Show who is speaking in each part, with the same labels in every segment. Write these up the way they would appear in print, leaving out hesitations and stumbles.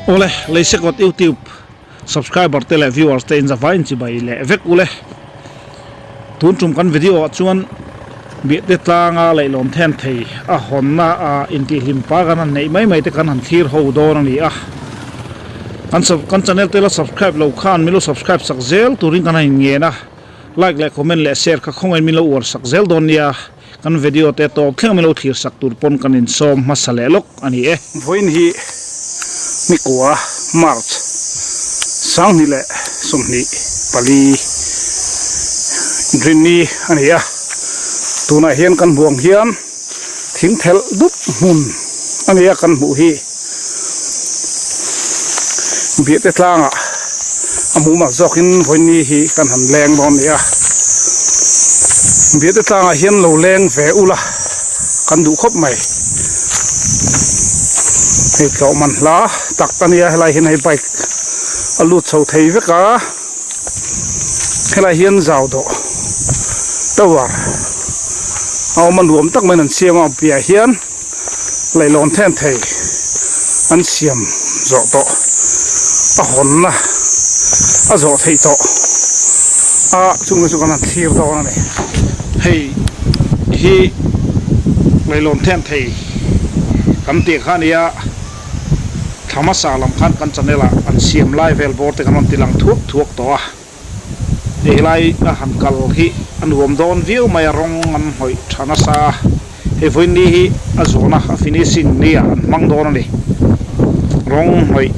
Speaker 1: Awle, Leisekawt YouTube subscriber te leh viewers te in zavai in chibai leh vek ule. Tun tum kan video ah chuan Biahte tlanga leihlawn then thei a hawnna a intihhlim pa kan han neih mai mai te kan han thlir ho dawn a ni a. Kan kan channel te la subscribe lo khan min lo subscribe sak zel turin kan han inngen a, like leh comment leh share kha khawngain min lo uar sak zel dawn nia. Kan video te tawp thleng min lo thlir sak tur pawn kan insawm hmasa leh lawk a ni e. Vawiin hi nikua March sanghnih leh 24 Rinni a ni a, tunah hian kan hmuh ang hian thing thelh dup hmun a ni a kan hmuh hi Biahte tlangah a hmuh mak zawkin vawiin hi kan han leng dawn a ni a. Biahte tlangah hian lo leng ve ula kan duh khawp mai. Hei tlawh man hla tak a nia helai hian hei bike a lut chho thei vek a helai hian zau dawh tower a awm a nuam tak maiin an siam a piahah hian. Leihlawn then thei an siam zawh tawh a hawnna a zawh theih tawh a chungte chu kan han thlir dawn a ni. Hei hi leihlawn then thei kan tih kha a nia thla hmasa lam khan kan channel ah an siam lai vel bawr te kan rawn ti lang thuak thuak tawh a. Hei lai a han kal hi a nuam dawn viau mai a rawng an hnawih tha nasa a. Hei vawiin ni hi a zawhna a finishing ni ah an hmang dawn a ni. Rawng hnawih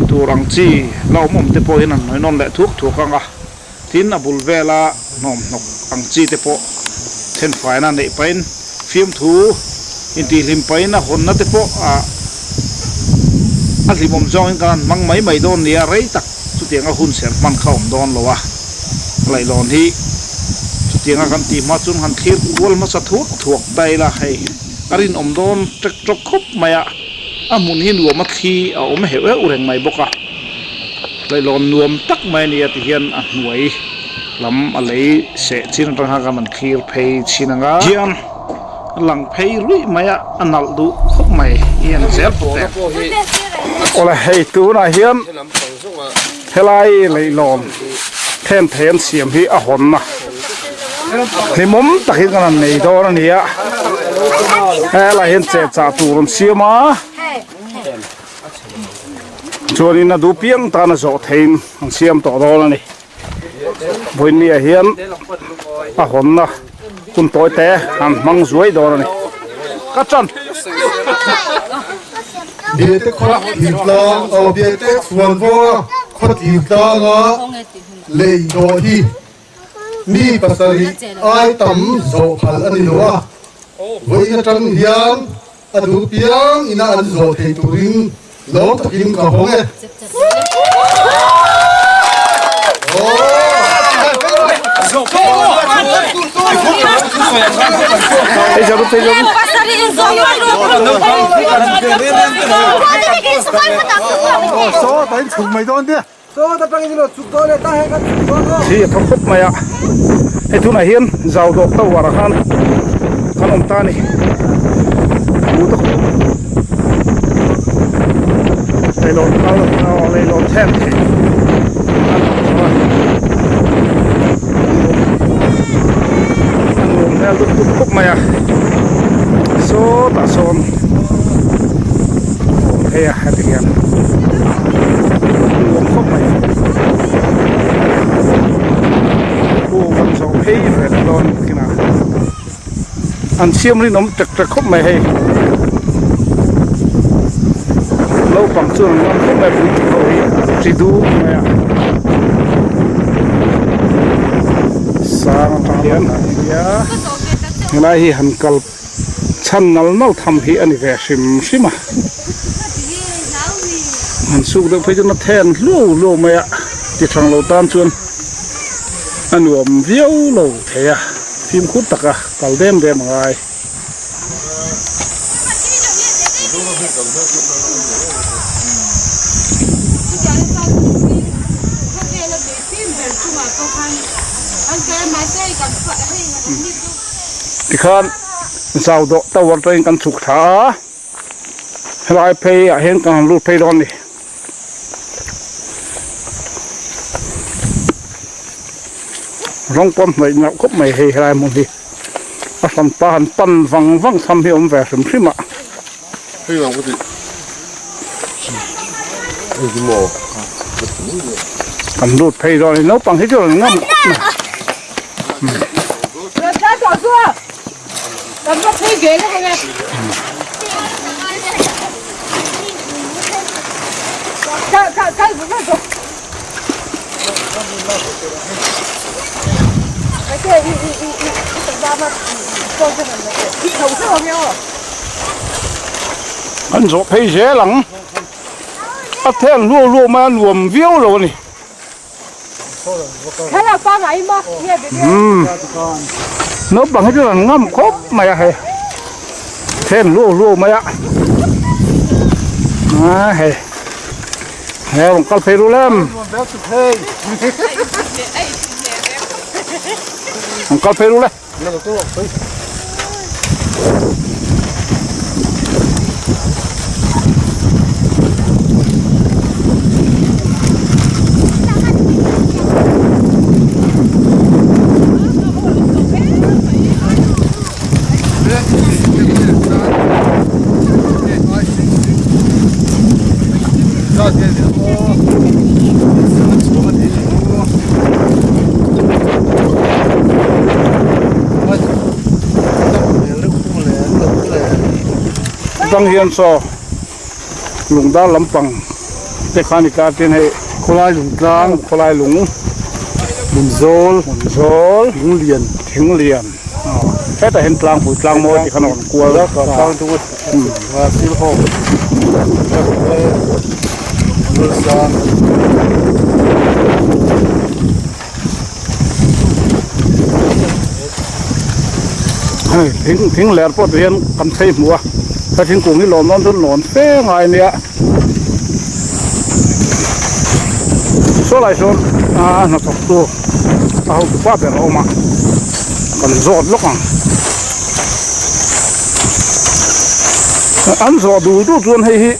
Speaker 1: tur ang chi la awm awm te pawh hian an hnawih nawn leh thuak thuak ang a. Tin a bul vela hnawm hnawk ang chi te pawh thenfaina neih pahin fiamthu intihhlim pahin a hawnna te pawh ah a hlimawm zawngin kan han hmang mai mai dawn nia rei tak chutianga hun ser hman kha awm dawn lo a. Laihlawn hi chutianga kan tih hma chuan han thlir kual hmasa thuak thuak ta ila hei a rinawm dawn ṭek ṭawk khawp mai a, a hmun hi nuam a thli a awm heuh heuh reng mai bawk a. Laihlawn nuam tak mai a ni a tihian a hnuai lam a lei seh chin atang khan kan han thlir phei chin ang a. Hian a lang phei ruih mai a, a nalh duh khawp mai i en zel pawh te. Awle hei tunah hian. Helai leihlawn then thei an siam hi a hawnna hlimawm takin kan han nei dawn a ni a helai hian che chah tur an siam a chuanin a duh piang tan a zawh theiin an siam tawh dawn a ni vawinia hian a hawnna hun tawi te an hmang zuai dawn a ni ka chan.
Speaker 2: Biate khaw thingtlang aw Biate chhuanvawra khaw thingtlanga lei dawh hi mi pasarih ai tam zawh phal a ni lo a, vawiin atang hian a duh piang ina an zawh thei turin lawm takin ka hawng e.
Speaker 1: Thi a tha khawp mai a hei tunah hian zau dawh tower ah khan kan awm ta a ni leilawn kal aw leilawn then theih a lang tawh a a nuam hmel dup dup khawp mai a sawtah sawn a awm phei a heti hian a nuam khawp mai khu kan zawh phei ve leh dawn kinah. An siam rinawm tek tek khawp mai hei. Naupang chuan an ngam khawp mai a puitling ho hi chi dum mai a. Sang atang hian nia helai hi han kal chhan nal nal tham hi a ni ve hrim hrim a. Han suk deuh phei chuan a then hluau hluau mai a ti thang lo tan chuan a nuam viau lo thei a. Fimkhur taka kal dem dem a ngai. Tikhan zau dawh tower atangin kan chhuk thla a, helai phei ah hian kan han lut phei dawn a ni. Rawng pawh hnawih nalh khawp mai hei helai hmun hi a hran pa han pan vang vang tham hi a awm ve hrim hrim a. Kan lut phei dawn a ni naupang hi chu an ngam khawp mai. An zawh phei zel ang a then hluau hluau mai a nuam viau lo a ni. Naupang hi chu an ngam khawp mai a hei then hluau hluau mai a a hei. He rawn kal phei ru lem. Rawn kal phei ru le. Tang hian saw lungdar lampang te kha ni ta tin hei
Speaker 2: khawlai lung tlang
Speaker 1: khawlai lung
Speaker 2: hmunzawl
Speaker 1: hmunzawl
Speaker 2: thinglian
Speaker 1: thinglian hetah hian tlangpui tlang mawi tih khan a rawn kual hei thing thing ler pawh ti hian kan chei hmu a he thingkung hi lawn dawn chu lawn fe ngai a nia saw lai sawn a hnathawk tu a hotu pa ber a awm a kan zawt lawk ang an zawh dul dul chuan hei hi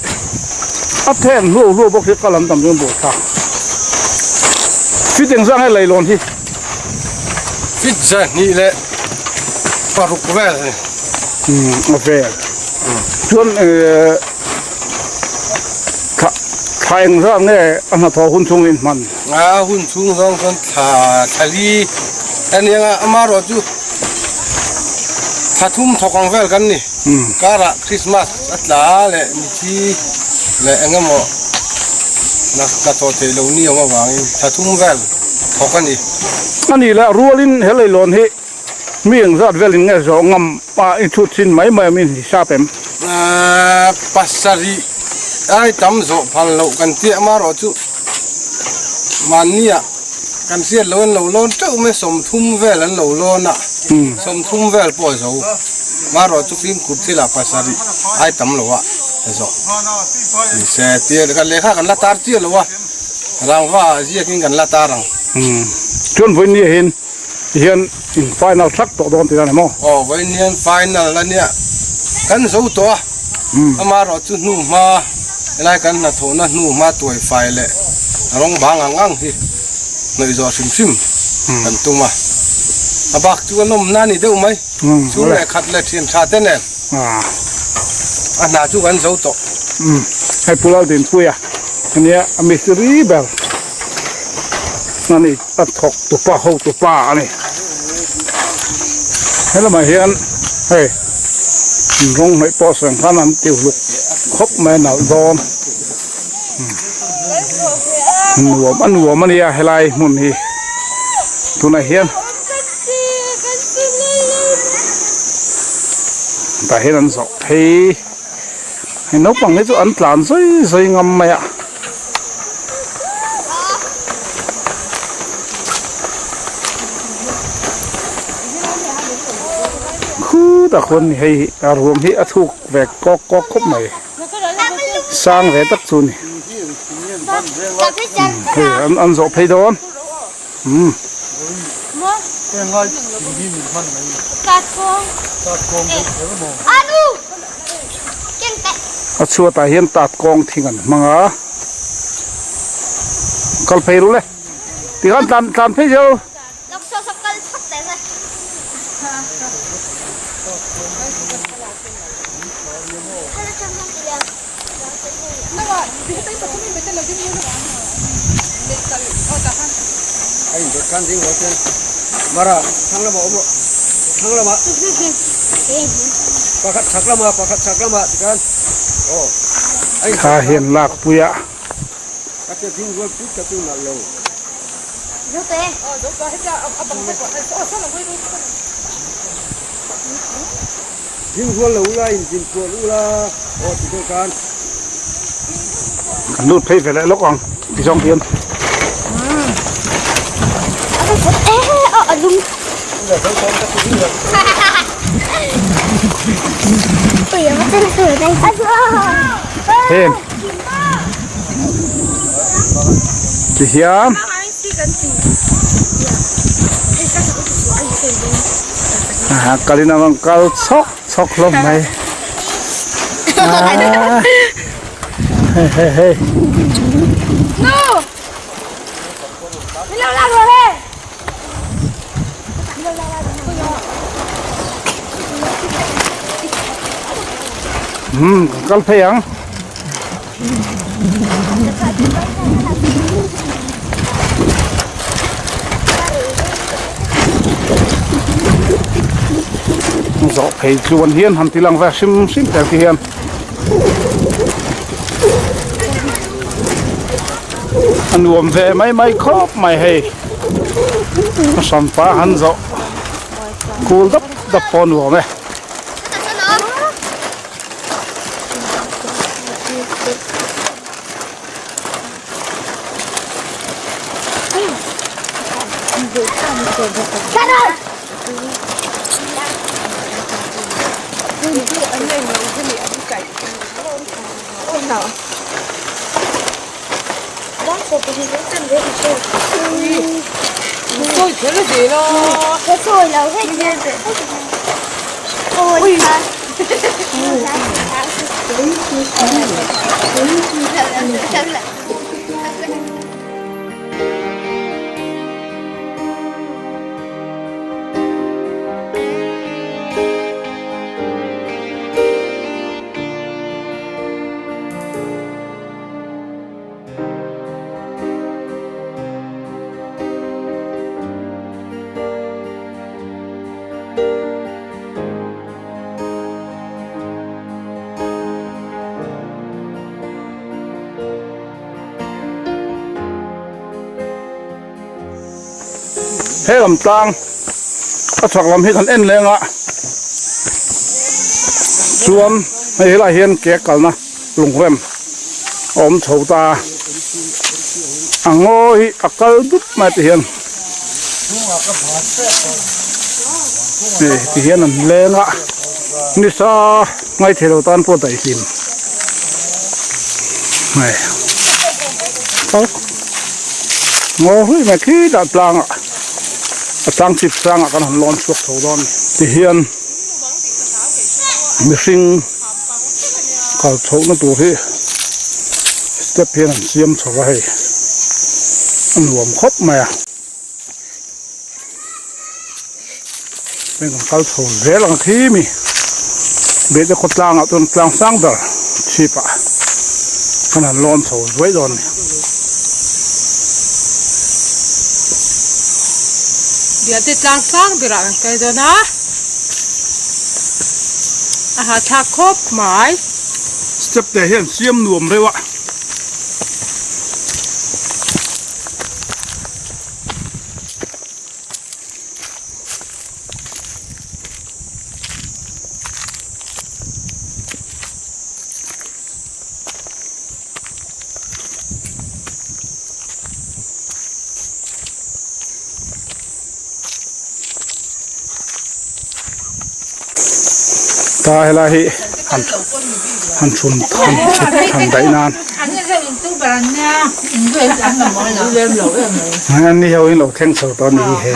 Speaker 1: a then hluau hluau bawk hi kal an tam chuan buaithlak fit engzah nge leilawn hi
Speaker 3: fit zahnih leh paruk vel a ni
Speaker 1: umm a vel chuan ehh thla thla engzah nge a hnathawh hun chhung in hman.
Speaker 3: A hun chhung zawng chuan thla thla li a ni anga amaherawh chu thla thum thawk ang vel kan ni. Karah Christmas a tla leh mithi leh eng emaw hnathawh theih loh ni awm avangin thla thum vel thawk a ni.
Speaker 1: A nih leh rualin he leilawn hi mi engzat velin nge zawh ngam a i chhut chin mai mai awmin hisap em?
Speaker 3: Pasarih ai tam zawh phal loh kan tih amaherawh chu mahnia kan hriat loh an lo lawn teuh mai 30 vel an lo lawn a, 30 vel pawh a zo. Amaherawh chu fimkhur thilah pasarih ai tam lo a zawh ni se tia kan lehkha kan la tar chiah lo a, rangva ah ziakin kan la tar ang.
Speaker 1: Chuan vawiin hian Tihian in final thak tawh dawn tih a ni maw?
Speaker 3: Aw vawiin hian final a nia kan zo tawh a, amaherawh chu hnu hma helai kan hnathawhna hnu hma tuai fai leh rawng bang ang ang hi hnawih zawh hrim hrim kan tum a, a bak chu a nawmna a ni deuh mai, chhung leh khat leh thian tha te nen a hna chu kan zo tawh.
Speaker 1: Hei Pu Laldinpuia a nia a mistiri ber a ni. A thawk tupa ho tupa a ni. He lamah hian hei rawng hnaih pawh sawn khan an ti hluk khawp mai a nalh dawn. Nuam a nuam a nia helai hmun hi tunah hian tah hian an zawh phei hei naupang hi chu an tlan zui zui ngam mai a. Khutah khuan hei a ruam hi a chhuk ve kawk kawk khawp mai sang ve tak chu a ni hei an zawh phei dawn umm. A chhuatah hian tat kawng thing an hmang a kal phei ru le tikhan tlan tlan phei zel. Thla hian lak pui a. Kan lut phei ve leh lawk ang ti zawng hian. Heng ti hian kalin a rawn kal chhawk chhawk hlawm mai ah hei hei hei. Umm kan kal phei ang. Zawh phei chuan hian han ti lang ve hrim hrim tel ti hian. A nuam ve mai mai khawp mai hei a hranpa han zawh kul dap dap pawh a nuam e. He lam tlang a chhak lam hi kan en leng a chuan hei helaiah hian ke kalna lungrem a awm chho ta a a ngaw hi a kal dup mai ti hian hei ti hian an leng a nisa ngaithei lo tan pawh daihlim hei ngaw hlui mai khitah tlang ah a tlang chip sang ah kan han lawn chhuak tho dawn ti hian mihring kal chhoh na tur hi step hian an siam chho a hei a nuam khawp mai a heng kan kal chho zel ang khi mi bete khaw tlang ah chuan tlang sang ber chhip ah kan han lawn chho zuai dawn a ni.
Speaker 4: Biate tlang sang berah kan kal dawn a a hahthlak khawp mai.
Speaker 1: Step te hian siam nuam reuh a. Ta helai hi han han chhun han han daih nan an ni ho in lo thleng chho tawh a ni hi hei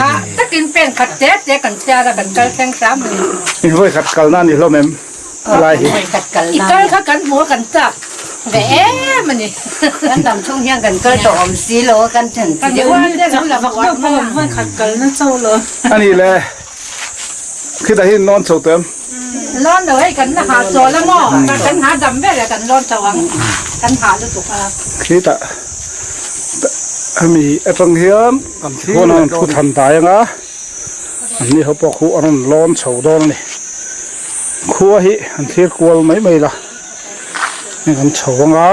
Speaker 1: in vawi khat kalna a ni hlawm em? Lai hi.
Speaker 4: I kal kha kan hmu a kan chak ve em a ni.
Speaker 5: Kan dam chhung hian kan kal tawh awm si lo a kan then chi deuh.
Speaker 1: A ni le khitah hian nawn chho tawh em?
Speaker 4: Lawn lo hei kan la hah chawl a maw? Kan hah dam vel e kan lawn tho ang. Kan hah lutuk a.
Speaker 1: Khitah hemi atang hian kan thil an thu than dai anga an ni ho pawh khu an rawn lawn chho dawn a ni. Khua hi an thlir kual mai mai la hei kan chho anga.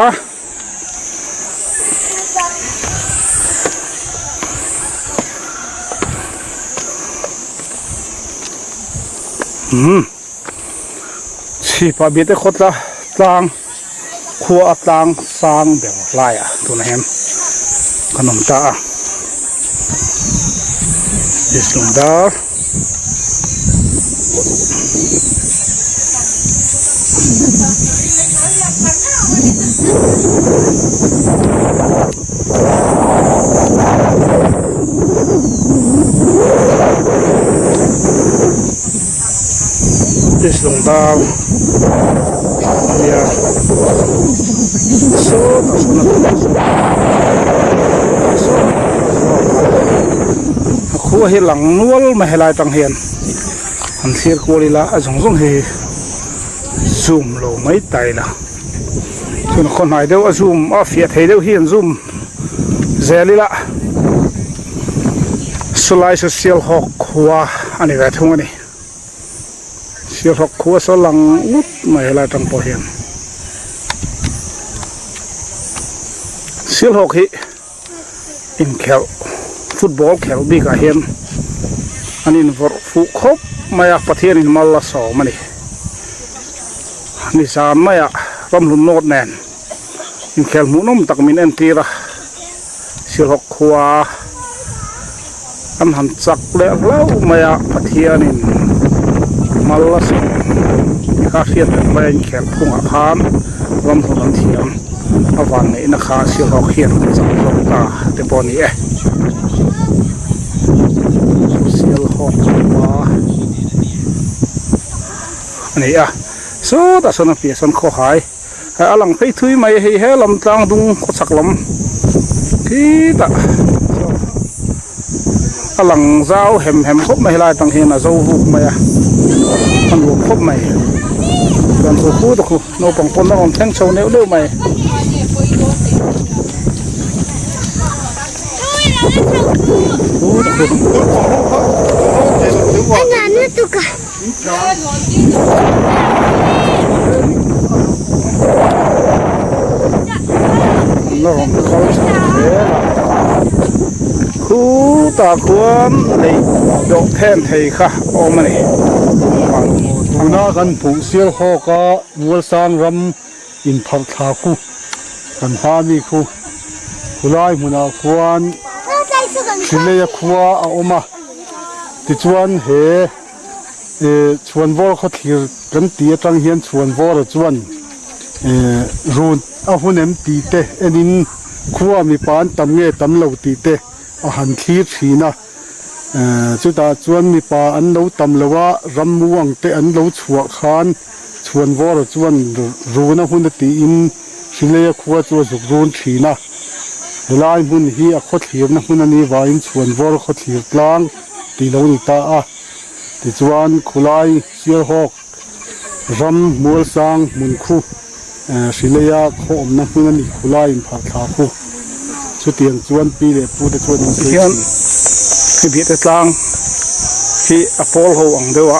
Speaker 1: Umm chhipah biate khawtla tlang khua a tlang sang ber laiah tunah hian kan awm ta a Islungdar. Islungdar ania sawtah sawn a A khua hi lang nual mai helai tang hian an thlir kual ila a zawng zawng hi zoom lo mai ta ila chuan a khaw hnai deuh a zoom a fiah thei deuh hi an zoom zel ila sawlai saw sialhawk khua a ni ve thung a ni sialhawk khua saw lang ngut mai helai tang pawh hian sialhawk hi. Inkhelh football khelh bikah hian an invawrh fuh khawp mai a Pathianin mal a sawm a ni. Nizan maiah ramhlun nawt nen inkhelh hmuhnawm tak min entir a Silhawk khua an han chak leh hlauh mai a Pathianin mal a sawm tih kha hriat reng mai a inkhelh phungah khan ramhlun an thiam. A vanneihna kha Silhawk hian an chak zawk ta te pawh a ni e. Silhawk khua a ni a. Sawtah sawn a piah sawn khawhai a lang phei thui mai a hei he lam tlang dung khawchhak lam khitah a lang zau hem hem khawp mai helai atang hian a zo vuk mai a a nuam khawp mai chuan khu khu te khu naupang pawn a rawn thleng chho neuh neuh mai. An la rawn kal chho zel a khutah khuan lei dawh then thei kha a awm a ni.
Speaker 2: Tuna kan hmuh sial hawk a Mualsang ram inpharh thla khu kan hma mi khu khulai hmunah khuan Hrileia khua a awm a tichuan he Eh chhuanvawr khaw thlir kan tih atang hian chhuanvawra chuan eh run a hun em tih te enin khua mipa an tam nge tam lo tih te a han thlir thin a. Eh chutah chuan mipa an lo tam lo a, rammu ang te an lo chhuah khan chhuanvawra chuan run a hun a tiin Hrileia khua chu a zuk run thin a. Helai hmun hi a khaw thlirna hmun a nih vangin chhuanvawr khaw thlir tlang tih lo ni ta a. Tichuan, khulai Sialhawk ram Mualsang hmun khu Hrileia khaw awmna hmun a ni khulai inpharh thla khu. Chutiang chuan pi leh pu te chuan an sawi
Speaker 1: Tihian
Speaker 2: thin.
Speaker 1: Hei biahte tlang hi a pawl ho ang deuh a,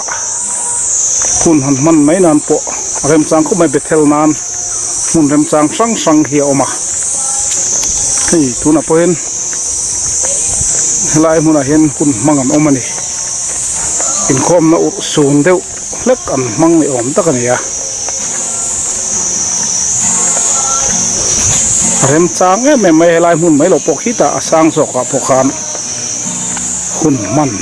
Speaker 1: hun han hman mai nan pawh a remchang khawp mai Bethel nan hmun remchang hrang hrang hi a awm a. Hei tunah pawhin helai hmunah hian hun hmang an awm a ni. Inkhawmna urh sun deuh hlek an hmang ni awm tak a ni a. A remchang em em mai helai hmun mai lo pawh khitah a sang zawkah pawh khan hun hman.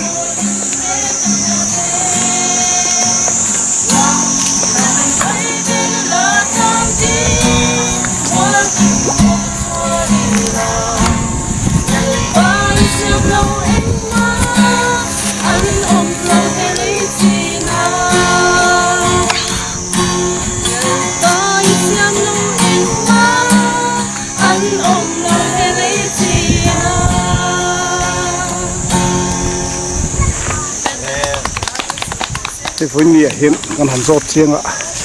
Speaker 1: Hei vawiin ni ah hian kan han zawt chiang a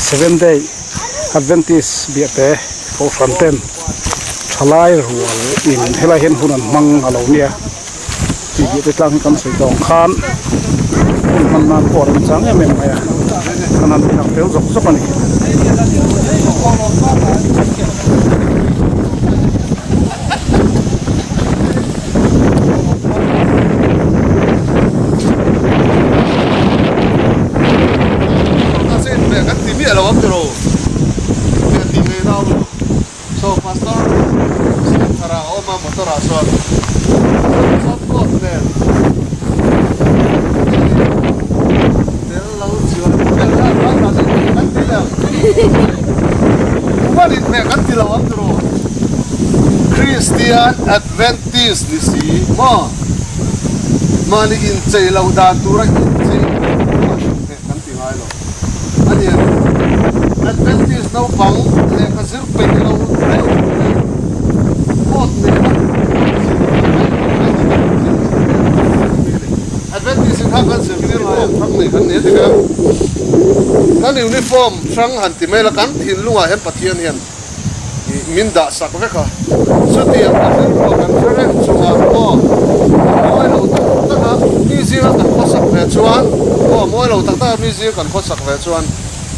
Speaker 1: Seven Day Adventist biahte kohhran ten thalai rual in helai hian hun an hmang a lo nia tih biahte tlang hi kan sawi tawh ang khan hun hman nan pawh a remchang em em mai a kan han ti lang tel zawk zawk a ni.
Speaker 2: Kristian Adventist ni si maw? Mahni inchei loh dan tura inchei loh heh kan ti ngai lo. A ni ang, Adventist naupang lehkha zir peih lo deuh leh coat nena zir Adventist in kha kan zirtir uniform hrang nei kan ni a ti ka. Kan uniform hrang han ti mai la kan thinlungah hian Pathian hian min dah sak vek a, chutiang kan rilru kan hre reng chunga aw mawi lo tak tak a mi zinga kan khawsak ve chuan aw mawi lo tak tak a mi zinga kan khawsak ve chuan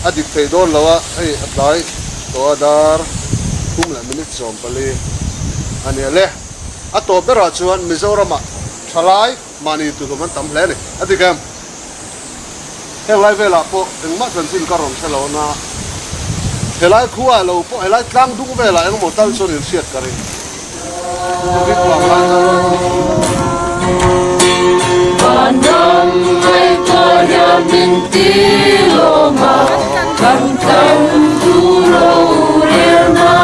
Speaker 2: a dik thei dawn lo a, hei a tlai tawh a dar thum leh minute 14 a nia le. A tawp berah chuan Mizoramah thalai mahni tuhlum an tam hle a ni a dik em? Heng lai velah pawh engmah chanchin ka rawn hre lo na, helai khuaah lo pawh helai tlang dung velah engemaw tal chuan in hriat ka ring. Covid vang lai khan
Speaker 6: Vanram ngaihtuah hian min ti lawm a, kan tlan tur rorel nan.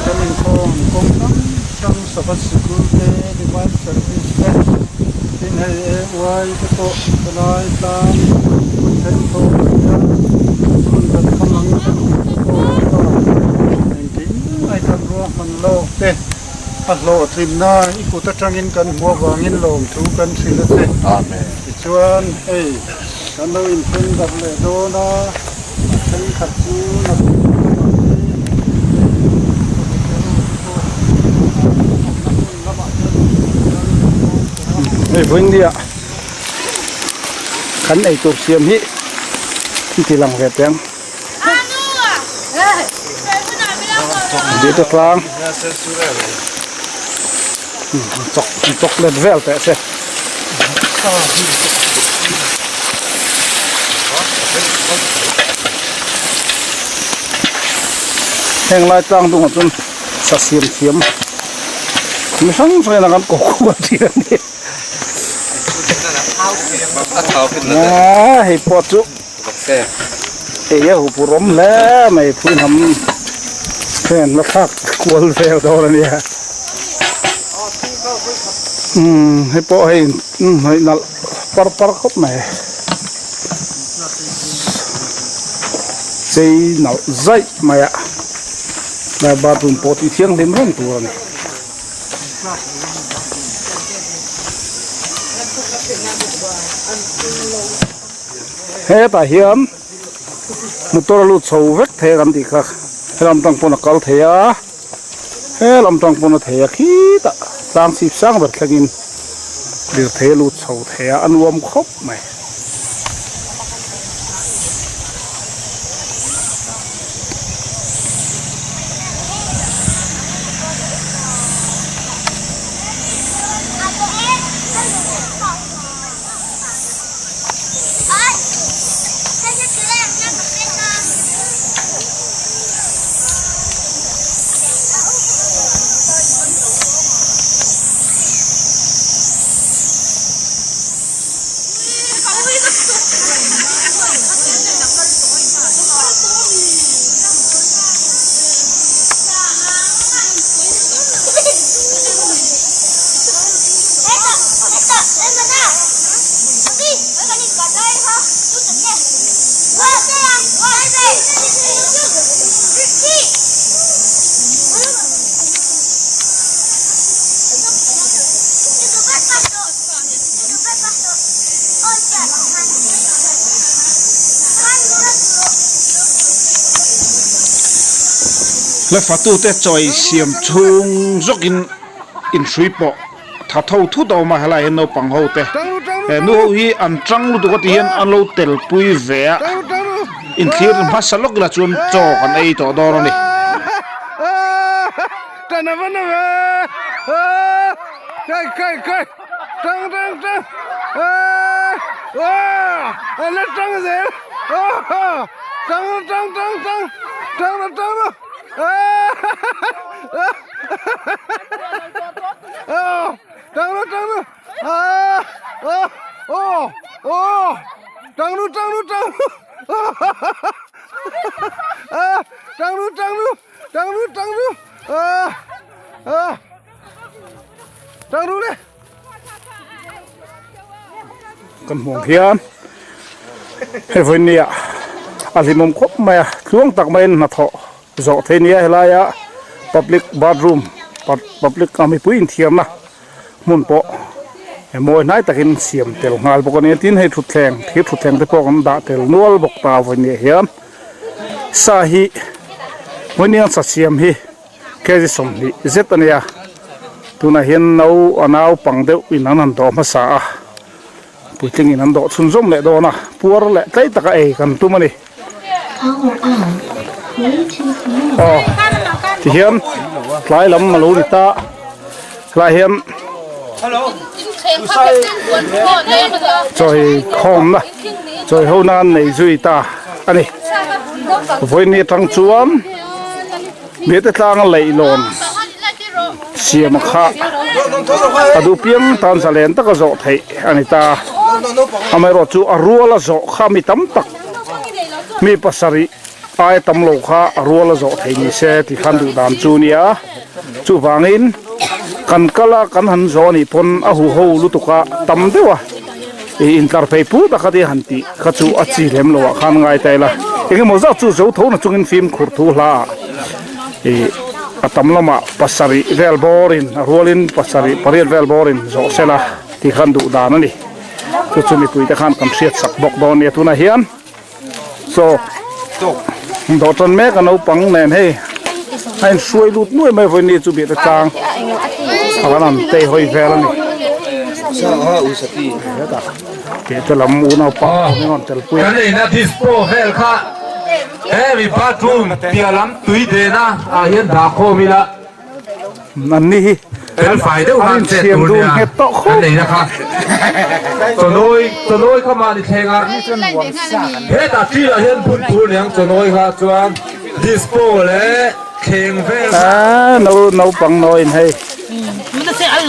Speaker 7: Kan inkhawm kawng hrang hrang Sabbath sikul te Divine Service te tin hei AY te pawh palai tlang hun then thawk a nia hun kan kham ang kan tih te pawh a engkim mai kan ruahman lawk te a hlawhtlinna i kut atangin kan hmu avangin lawmthu kan hrilh a che tichuan hei kan lo inthen darh leh dawn a. A thenkhat chu nakin lamah te hei pawh awmna hmun lamah te kal leh dawn tawh a.
Speaker 1: Hei vawiindia kan eitur siam hi an ti lang ve teh ang. Dite tlang chocolate vel teh se. Heng lai tlang dungah chuan sa siam thiam mi hrang hrang in a kan ko kual thin a ni hei pawh chu ei a huphurh awm hle mai phui hnam hian la thlak kual vel dawn a nia umm hei pawh hei hnaih nalh par par khawp mai chei nalh zaih mai a lai bathroom pawh tih thianghlim reng tur a ni. Hetah hian motor a lut chho vek thei a kan tih kha helam tang pawn a kal thei a helam tang pawn a thei a khitah tlang chhip sang ber thlengin. Lirthei a lut chho thei a, a nuam khawp mai. La fatute chawi siam chhung zawkin inhrui pawh tha tho thut a awm a helaiah hian naupang ho te he nu ho hi an tang lutuk a ti hian an lo tel pui ve a inthlir hmasa lawk ila chuan chaw kan ei tawh dawn a ni. Kan hmuh ang hian hei vawinia a hlimawm khawp mai a tluang tak maiin hnathawh zawh theih nia helaia public bathroom public a mipui inthiarna hmun pawh mawi hnai takin siam tel nghal bawk a ni a tin hei thutthleng thir thutthleng te pawh kan dah tel nual bawk ta vawinia hian sa hi vawinia sa siam hi kg 20 zet a nia tunah hian no a naupang deuh in an han dawh hmasa a puitling in an dawh chhunzawm leh dawn a puar leh tlai taka ei kan tum a ni aw tihian tlai lam a lo ni ta helaiah hian chawi khawmna chawi ho nan nei zui ta a ni vawiin atang chuan Mite tlanga leihlawn siam a kha a duh piang tan zalen taka zawh theih a ni ta. Amaherawh chu a ruala zawh kha mi tam tak mi pasarih aia tam lo kha a ruala zawh theih ni se tih khan duh dan chu nia. Chuvangin kan kal a kan han zawh anih pawn a huho lutuk a tam deuh a intlar phei pur tak a tia han tih kha chu a chi lem lo ah khan ngai ta ila. Engemaw zat chu zo tho na chungin fimkhur thu hla ah ih a tam lamah pasarih vel bawrin a rualin pasarih pariat vel bawrin zawh sela tih khan duh dan a ni. Chu chu mipui te khan kan hriat sak bawk dawn nia tunah hian. Chaw dawh tan mek a naupang nen hei a inhruai lut nuai mai vawiin chu biahte tlang a kan an tei hawi vel a ni biahte lam unaupa an rawn tel pui a.
Speaker 8: Kan eina dispo vel kha hemi bathroom piah lam tui dena ah hian dah khawm ila.
Speaker 1: An ni hi
Speaker 8: Felfai deuh
Speaker 1: an
Speaker 8: khan chet
Speaker 1: insiam
Speaker 8: tur
Speaker 1: dun
Speaker 8: nia
Speaker 1: nghet tawh khawp
Speaker 8: kan neihna kha chawnawi chawnawi kha mahni thleng a hetah ṭil ah hian bun tur niang chawnawi kha chuan dispo leh thleng vel kha
Speaker 1: Ah no naupang nawiin hei an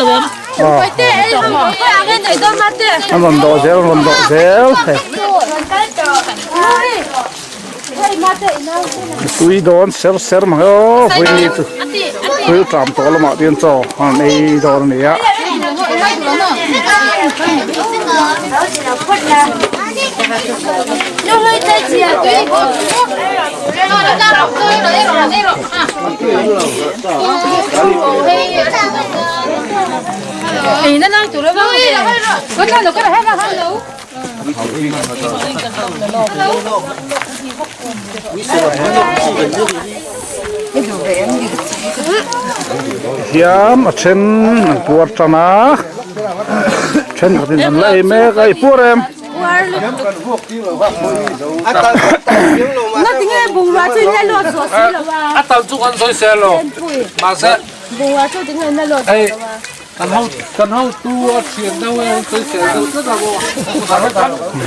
Speaker 1: rawn dawh zel an rawn dawh zel hei. Tui dawn ser ser mai aw vawiin chu thil tram tawh lamah te hian chaw an ei dawn a ni a. Hian a then an puar tan a. Thenkhatin an la ei mek a, i puar em?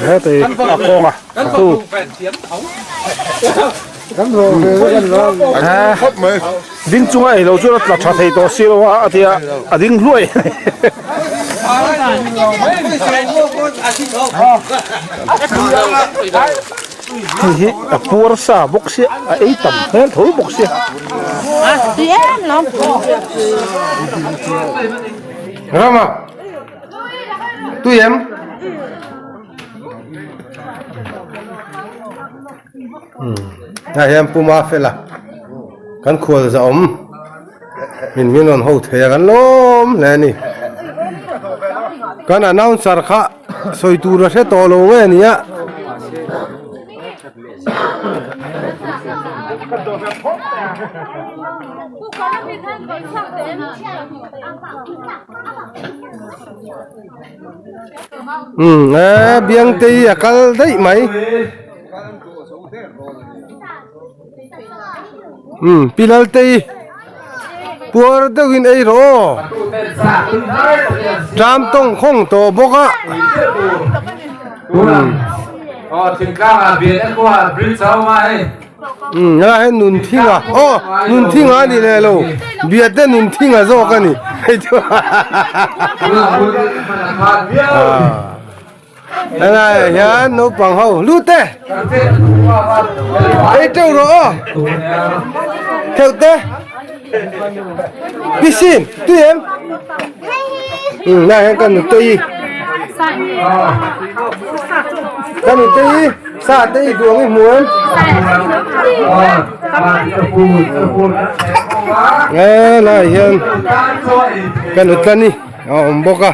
Speaker 1: Heti a kawnga tu. Ding chunga ei lo chuan a tla tha thei tawh si lo a a tia a ding hluai. Hei hi a puar sa bawk sia a ei tam hmel tho bawk sia.
Speaker 3: Rama tui em? Hei hian Puma fela kan khual za awm min min rawn ho thei a kan lawm hle a ni kan announcer kha sawi tur a hre tawh lo nge ni a. Umm e biangte hi a kal daih mai. Umm pi Lalte hi puar deuhin ei rawh aw ṭam tawng khawng tawh bawk a. Umm helai hian nun thinga aw nun thinga a ni leh lo biate nun thinga zawk a ni hei chu helai ah hian naupang ho lut e ei teuh rawh aw theuh te piscine tui em umm helai ah hian ka nutei ka nutei. Sa te i duang i hmu em? He lai hian kan utla ni a awm bawk a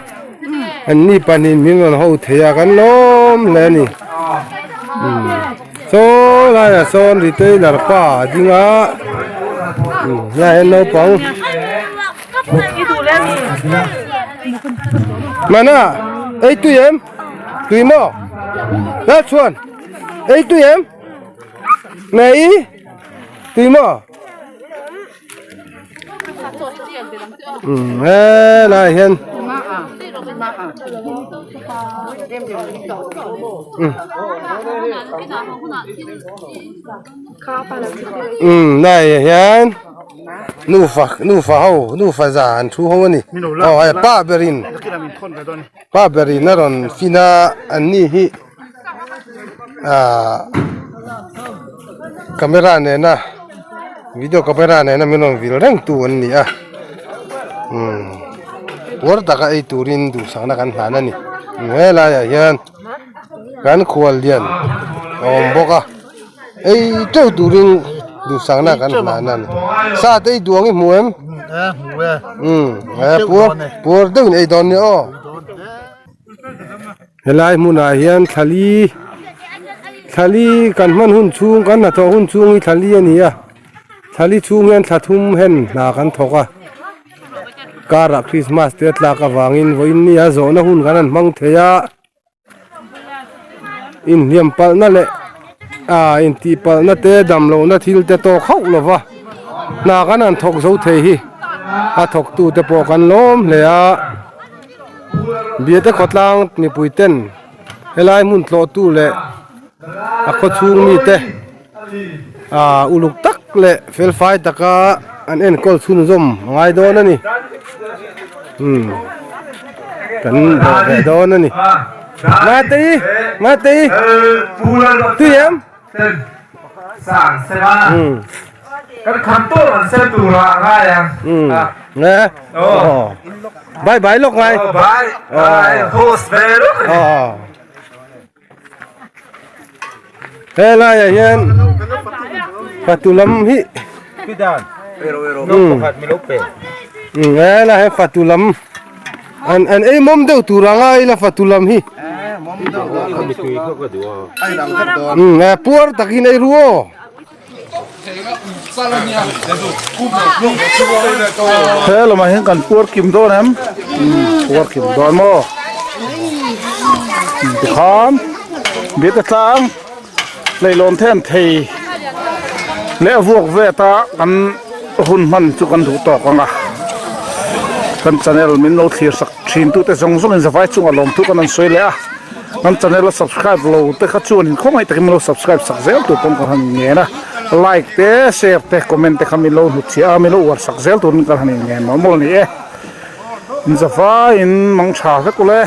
Speaker 3: an ni pahnih min rawn ho thei a kan lawm hle a ni saw laiah sawn retailer pa a ding a helaiah hian naupang mana ei tui em. Tui maw? Lal chuan ei tui em? Nei tui maw? Um he lai hian um um lai hian nufa nufa ho nufa za an thu ho ani aw hei pa berin. Pa berin a rawn fin a an ni hi ahh camera nena video camera nena min rawn vil reng tu an ni a umm puar taka ei turin duhsakna kan hlan a ni helaiah hian kan khual lian a awm bawk a ei teuh turin duhsakna kan hlan a ni sa te i duh ang i hmu em umm puar puar deuhin ei dawn nia aw helai hmunah hian thlali thlali kan hman hun chhung kan hnathawh hun chhung hi thlali a ni a thlali chhung hian thla thum hen hna kan thawk a karah krismas te a tlak avangin vawiin nia zawhna hun kan han hmang thei a. Inhliam palhna leh ah intih palhna te dam lohna thil te tawk hauh lo va hna kan han thawk zo thei hi a thawk tu te pawh kan lawm hle a biate khawtlang mipui ten helai hmun tlawh tu leh a khaw chhung mi te ah uluk tak leh fel fai taka an enkawl chhunzawm a ngai dawn a ni umm kan dawh leh dawn a ni Matei Matei tui em umm umm nge aw bye bye lawk ngai aw. He laiah hian fatu lam hi umm he laiah hian fatu lam an an ei mawm deuh tur ang a ila fatu lam hi umm he puar takin ei ru aw.
Speaker 1: He lamah hian kan puar kim dawn em? Puar kim dawn maw? Tikhan biate tlang leihlawn then thei leh a vuak vet a kan hun hman chu kan duh tawk ang a kan channel min lo thlir sak thin tute zawng zawngin zavai chungah lawmthu kan han sawi leh a kan channel a subscribe lo te kha chuan in khawngaih takin min lo subscribe sak zel tur pawn ka han ngen a like te share te comment te kha min lo hnutchhiah a min lo uar sak zel turin ka han in ngen mawlh mawlh a ni e. Zavaiin mang tha vek ule.